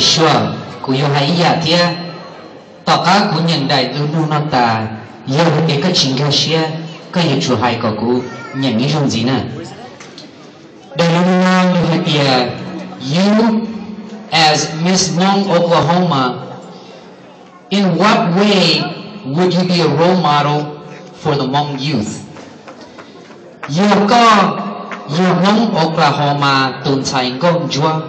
Sure, kuv yuav hais ib yam thiab. Tom qab kuv nyeem daim lus nug no tas, yog hais tias koj tsis nkag siab, koj yuav tsum hais kom kuv nyeem ib zaug ntxiv na. Daim lus nug no nws hais tias, you as Miss Hmong Oklahoma, in what way would you be a role model for the Hmong youth? Yog koj yog Hmoob Oklahoma tus ntxhais nkauj ntsuab,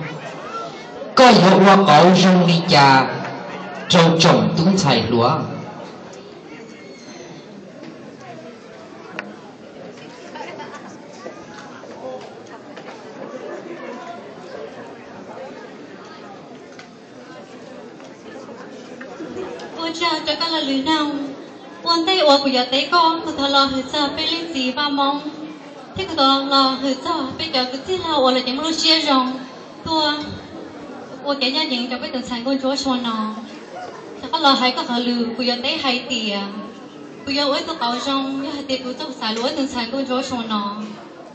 koj yuav ua qauv zoo li cas rau tsoom tub ntxhais hluas? Ua tsaug rau koj lo lus nug. Ua ntej uas kuv yuav teb koj, kuv thov los hwm txog peb leej txiv Vaj Moob, thiab kuv thov los hwm txog peb cov kwv tij laug uas lawv tseem muaj lub siab zoo tuaj ua kev ncaj ncees rau peb tus ntxhais nkauj ntsuab Suav no. Rov qab los hais koj qhov lus, kuv yuav teb hais tias kuv yuav ua ib tug qauv zoo, yog hais tias kuv txoj kev xav los ua ib tug ntxhais nkauj ntsuab Suav no.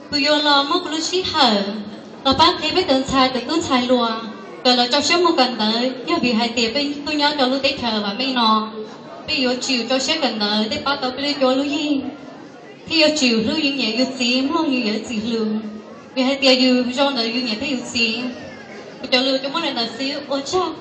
Kuv yuav los muab kuv lub sij hawm los pab qhia peb tus ntxhais tus tub ntxhais hluas kom lawv rau siab mus kawm ntawv, yog vim hais tias peb tuaj nyob rau lub teb chaws vam meej no, peb yuav tsum rau siab kawm ntawv thiaj pab tau peb lub cuab lub yig, thiab yuav tsum hlub yus niam yus txiv mloog yus yawm txiv lus, vim hais tias yus zoo ntawm yus niam thiab yus txiv. Kuv cov lus coj muab li ntawd xwb, ua tsaug.